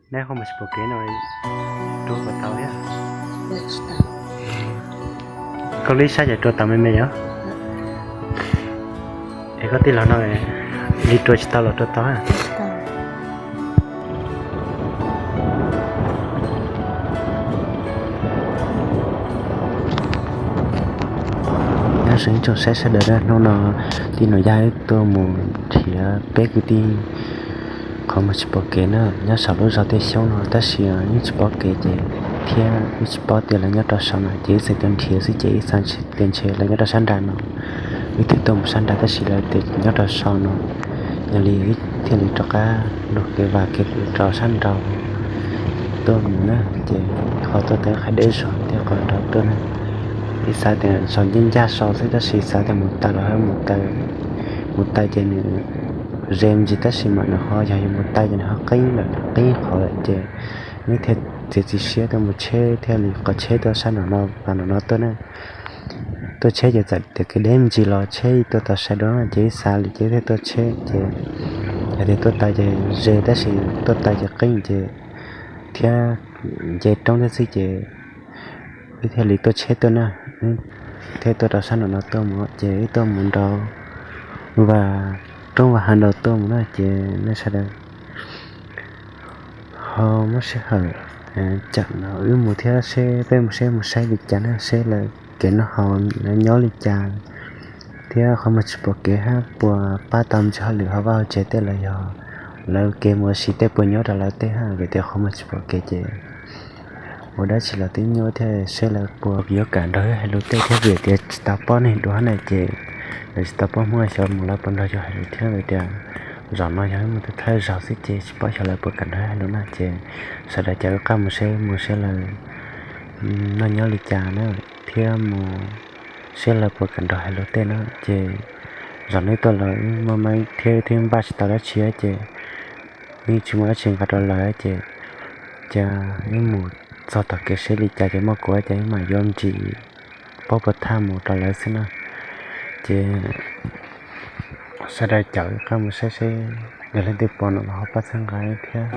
Neb qhov muag tsis pom kev no rua puas tau thiab? Koj lub ib sab ces rua tau me me os. Es koj tij laug no li rua tsis tau los rua tau? Nyob zoo ib tsoom saib sawv daws na, hnub no tij Nom Yaj wb tuaj mus nrhiav peb kwv tij qhov muag tsis pom kev na, nyob saum lub zos Tiaj Xyoob no tab sis yeej tsis paub kev ces thiab wb tsis paub tias lawv nyob rau saum no ces wb txawm tuaj nrhiav xwb ces wb xav tias ntshe lawv nyob rau sab nrad no. Wb thiaj tuaj mus sab nrad tab sis lawv tias nyob rau saum no. Yog li wb thiaj li rov qab lug kev vas kev lwm rau sab nraud tuaj mus na, ces qhov tuaj tau qhov deb zog thiab qhov nraud tuaj na. Wb xav tias zos ncaj ncaj so xwb tab sis xav tias mus taw los mus taw, mus taw ces nws ze me ntsis tab sis mas nws ho yog yuav mus taw ces nws ho qeeb lawm, qeeb qhov lawm ces wb thiaj txiav txim siab tuaj mus tsheb thiaj li qhov tsheb tuaj sab nraum no, pas nraum no tuaj na. Tuaj tsheb ces txawm tias kev deb me ntsis los tsheb tuaj tau sai dua ces wb xav li ces wb thiaj tuaj tsheb ces hais tias tuaj taw ces ze tab sis tuaj taw ces qeeb ces thiab nce roob thiab xwb ces wb thiaj li tuaj tsheb tuaj na. Thiaj tuaj rau sab nraum no tuaj mus ces wb tuaj mus nraud, vas roob vas hav nraud tuaj mus na ces nej sawv daws ho muab sij hawm tsam no wb mus thiab seb peb mus seb mus saib li cas na, seb lawv kev noj haus lawv nyob li cas thiab qhov muag tsis pom kev hab puas pab tau me ntsis hauj lwm hauv vaj hauv tsev tej los yog lawv kev mus ua si tej puas nyuaj rau lawv tej hab vim tias qhov muag tsis pom kev ces ua dab tsi los twb nyuaj thiab seb lawv puas yuav kam nrog wb hais lus tej thiab vim tias tsis tau paub neeg dua hab na ces lawv tsis tau paub Hmoob xyov mus lawv puas nrog yus hais lus thiab vim tias zaum no yog wb mus thawj zaug xwb ces tsis paub xyov lawv puas kam nrog wb hais lus na ces sawv daws caum wb qab mus seb mus seb lawv noj nyob li cas na thiab mus seb lawv puas kam nrog hais lus tej na ces zaum no wb tuaj los wb maj mam thiab wb twb npaj tsis tau dab tsi ces wb tsis muaj dab tsi nqa rau lawv ces cas wb mus txog tom kev seb li cas ces muaj kuv ces wb mam yuav me ntsis pob puas thaj mus rau lawv xwb na ces sawv daws caum wb qab mus saib seb yog leej twg pom no los ho pab txhawb nqa thiab.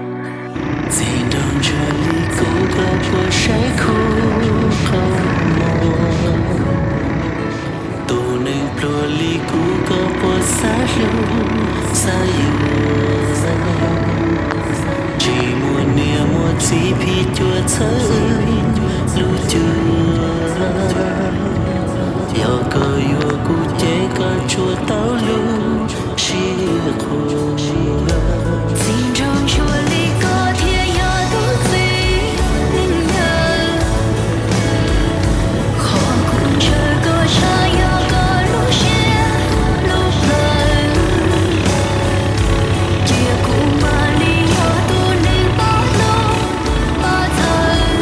Txiv nraug ntsuag li kuv koj puas saib khuv qhov muag? Tus neeg pluag li kuv koj puas xav hlub xav yuav? Tsis muaj niam muaj txiv phim cuam txhawb lub cuab. Yog koj yuav kuv ces koj tsuas tau lub siab qhuas. Txiv nraug ntsuag li koj thiaj yog tub txib neeg yawg. Qhov kuv ntshaw koj tshaj yog koj lub siab lub plawv. Cia kuv mam li yog tus neeg pab hlub pab txhawb.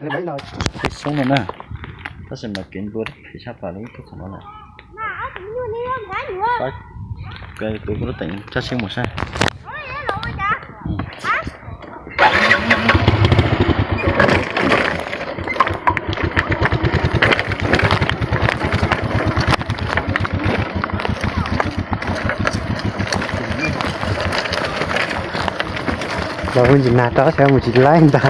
Peb xoob no na, tab sis mas kev nplua phem tshaj plaws li ib tug qhov no lawm. Tus kuv lub teem coj siab mus saib. Los mus ntsis nag rau xyov mus tsis laib ntag.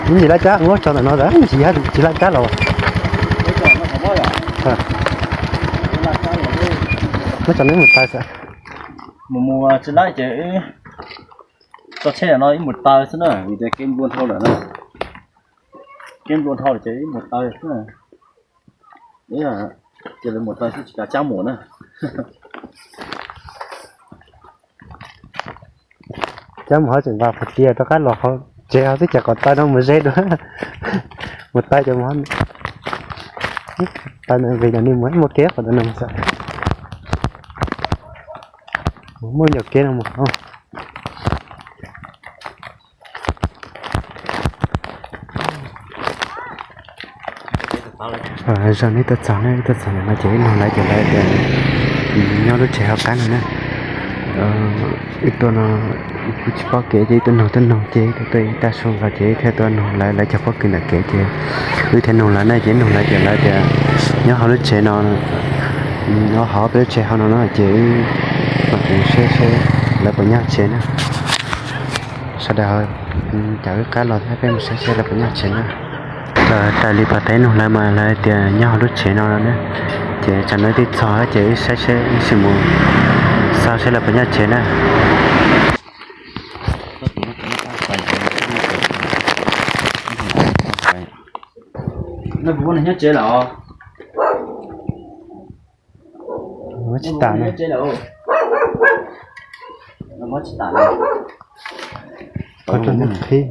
Ib ntsis laj cab muab tso ntawm no ntag, ntsis yog tsis laj cab los. Muab tso neb mus taw xwb. Mus mus tsis laib ces tso tsheb no ib mus taw xwb na, vim tias kev nplua dhau lawm na. Kev nplua dhau lawm ces ib mus taw xwb na. Ces lawv mus taw xwb tsis kav cab mus na. Cab mus ho tseem nqa phav tias rov qab los hauv tsev ho twb cas kom taw no mus ze dua. Mus taw cov mus taw no vim yog nws mus muaj kev qhov ntawd no xwb. Mus muaj ncov kev no mus. Zaum no tuaj txog na, tuaj txog no ces ib nug lawv ces lawv tias nyob lub tsev hauv qab no na. Ib tuaj no kuj tsis paub kev ces ib tuaj nug tuaj nug ces ib tuaj tuaj ib tag su los ces thiaj tuaj nug lawv, lawv cov pob kws ntawm kev ces wb thiaj nug lawv na, ces nug lawv ces lawv tias nyob hauv lub tsev no, nyob hauv peb lub tsev hauv no no ces mam mus saib seb lawv puas nyob tsev na. Sawv daws cov wb qab los thiab peb mus saib seb lawv puas nyob tsev na. Raws li pas teb nug lawv mas lawv tias nyob hauv lub tsev no no na. Ces tsam no twb txog ces wb saib seb, wb sim mus xauj seb lawv puas nyob tsev na. Nyob tsev lawm. Tsis tas na. Qhov tseem qhib,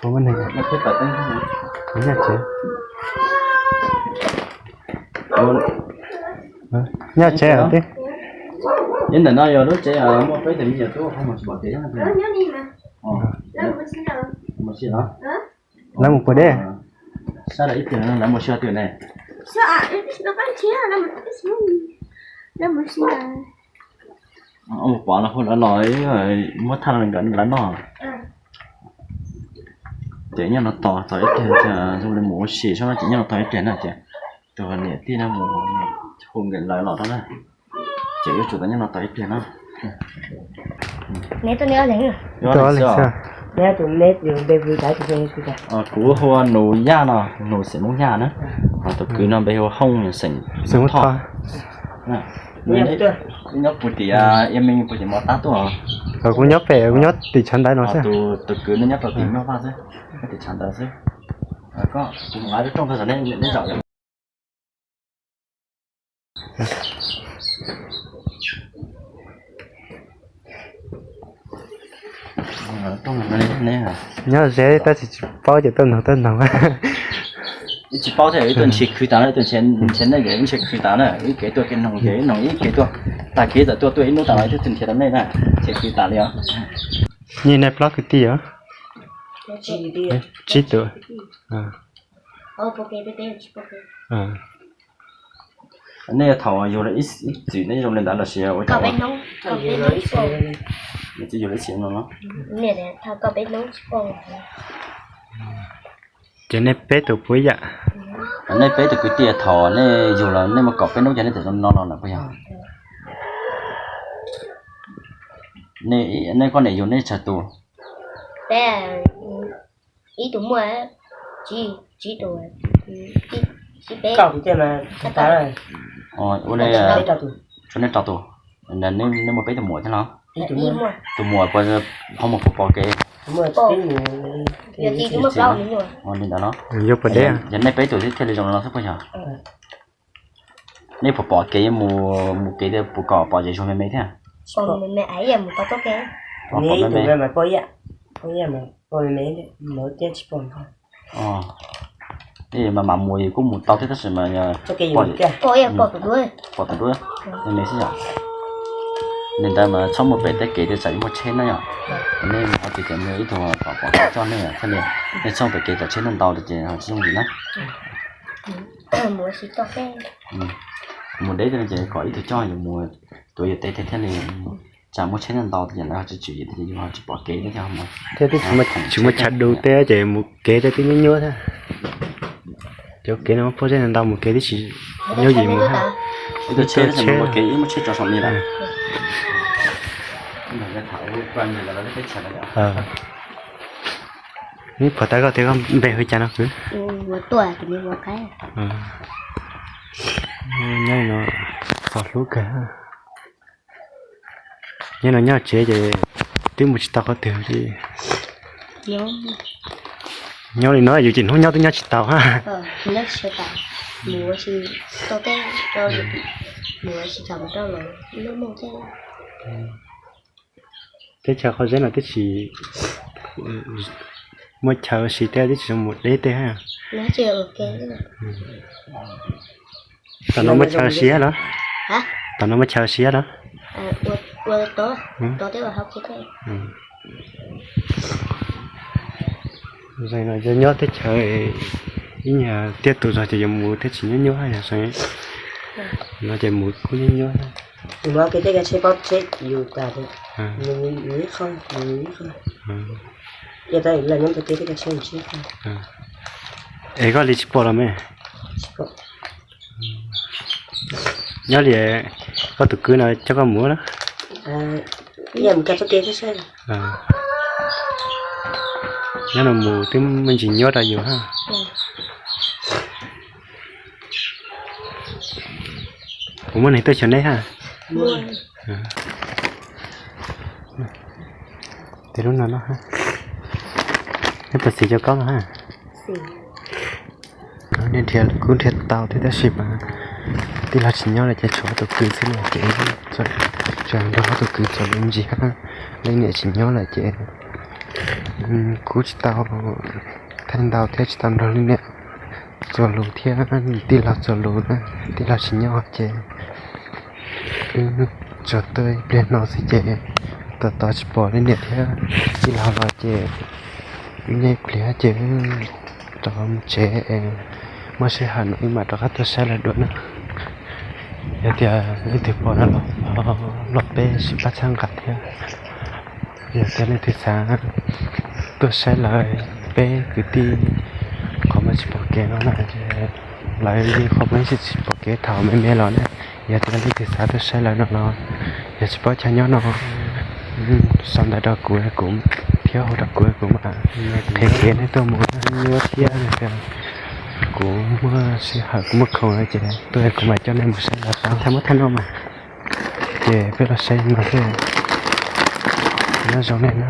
qhov muab neeg, nyob tsev. Nyob tsev os tib. Ntawm no yog lub tsev muaj peb tug me nyuam tub ho mus tsis pom kev. Lawv mus puas deb? Sab ib pliag lawv mus si twg ne? Mus pom no hu lawv los muab thaj nkawd lawv noj. Ces nyob no tos tos ib pliag, zoo li mus ua si sab no ces nyob no tos ib pliag na ces tus niam tij no mus hu nkawd lawv los rau na. Ces yuav tsum tau nyob no tos ib pliag na. Kuv hu ua Nus Yaj no, Nus xeem Moob Yaj na. Tus kwv no npe hu ua Hooj xeem Thoj. Nyob puag tim Ia Meej puag tim Mos Tab tuaj. Kuv nyob pem, kuv nyob tim tshav ntawd no xwb. Tus kwv no nyob rau tim Mos Tab xwb, nyob tim tshav ntawd xwb. Koj mus nqa rooj tag neb zaum. Nyob ze tab sis tsis paub ces tuaj noog tuaj noog. Ib tsis paub thiab, ib tuaj nrhiav khwv tas na, ib tuaj nrhiav nej, ib nrhiav khwv tas na, ib kev tuaj kev noog, kev noog ib kev tuaj, tag kev txawm tuaj tuaj ib hnub tas los ib tuaj nrhiav rau nej na, nrhiav khwv tas li os. Nyiaj nej plaub kwv tij os? Tsib tus. Nej thaum yug ib txwm nej zoo li ntawd los sis ua cas? Yug ib txwm no. Ces nej peb tus puas ib yam? Nej peb tus kwv tij thaum nej yug los nej muaj kaum peb hnub ces nej txawm zoo no los lawm puas yog? Nej koj niam yug nej tsawg tus? Ib tus muaj tsib tus, ua li tshuav nej rau tus, nej muaj peb tus muam thiab los? Tus muam puas ho mus pov kev? Li ntawd los? Yog nej peb tus thiaj li zoo no xwb puas yog? Nej puas pom kev mus, mus kev puas kom pom zem zuag me me thiab? Pom me me. Mas mam mus kuj mus tau thiab tab sis mas pom tus duab me me xwb yom. Li ntawd mas txhob mus pem tej kev tias tsam yuav muaj tsheb na yom. Nej mus qhov twg ces nws ib tug tom pom kev coj nej thiaj li, nej txhob pem kev tom tsheb ntau ntau ces ho tsis yooj yim na. Mus deb tej no ces kom ib tug coj yus mus tuav yus teb thiaj li, tsam muaj tsheb ntau ntau ces lawv ho tsis tswm yus ces yus ho tsis pom kev thiab. Thiab twb tsis muaj chaw du teb ces mus kev tej twb nyuaj nyuaj thiab. Cov kev no muaj pob zeb ntau ntau mus kev twb tsis yooj yim mus thiab. Ib tug tsheb, kev ib muaj tsheb tso saum li lawm. Neb pom tau koj tias koj npe hu cas no kwv? Nyob no txog hlub kawg. Nyob no nyob tsev ces twb mus tsis tau qhov twg li. Nyob li no yus ces hnub nyob twb nyob tsis tau ha. Teb chaws qhov zeb no twb tsis muaj chaw ua si tej, twb tsis zoo mus deb tej ha. Tom no muaj chaw ua si los? Tom no muaj chaw ua si los? Zoo no yog nyob teb chaws ib nyuag tiaj tus zog ces yuav mus thiaj tsis nyuaj nyuaj yog zoo. No ces mus kuj nyuaj nyuaj. Es koj li tsis pom los me? Nyob li koj tus kwv no coj koj mus na? Nyob no mus twb me ntsis nyuaj rau yus ha. Puas muaj neeg tuaj xyuas neb ha? Tes lub no no, neb puas xis cov kob no ha? Nej nrhiav kuv nrhiav tau thiab tab sis mas tij laug tsis nyob lawm ces tshuav ob tug kwv xwb no ces tsuas nrog ob tug kwv txuas lus ntsis hab. Leej niam tsis nyob lawm ces kuv tsis tau thaij ntau thiab tsis tau nrog leej niam txuas lus thiab tij laug txuas lus na, tij laug tsis nyob ces wb tsuas tuaj ib pliag no xwb ces tos tos tsis pom leej niam thiab tij laug los ces wb nyob ib pliag ces wb rov mus tsev, muaj sij hawm no wb mam rov qab tuaj saib lawv dua na. Yog tias leej twg pom no los peb sib pab txhawb nqa thiab. Yog tias leej twg xav tuaj saib lawv peb kwv tij qhov muag tsis pom kev no na, lawv yeej qhov muag tsis pom kev thaum me me los na. Yog tias leej twg xav tuaj saib lawv no los yog tsis paub chaw nyob no, sau ntawv rau kuv, kuv thiab hu rau kuv, kuv mam qhia kev nej tuaj mus nyuaj thiab. Kuv muaj sij hawm kuv muaj khoom no ces tuaj kuv mam coj nej mus saib lawv tau. Thaij muab thaij no mas, ces peb los saib no xwb. Nyob zoo nej na.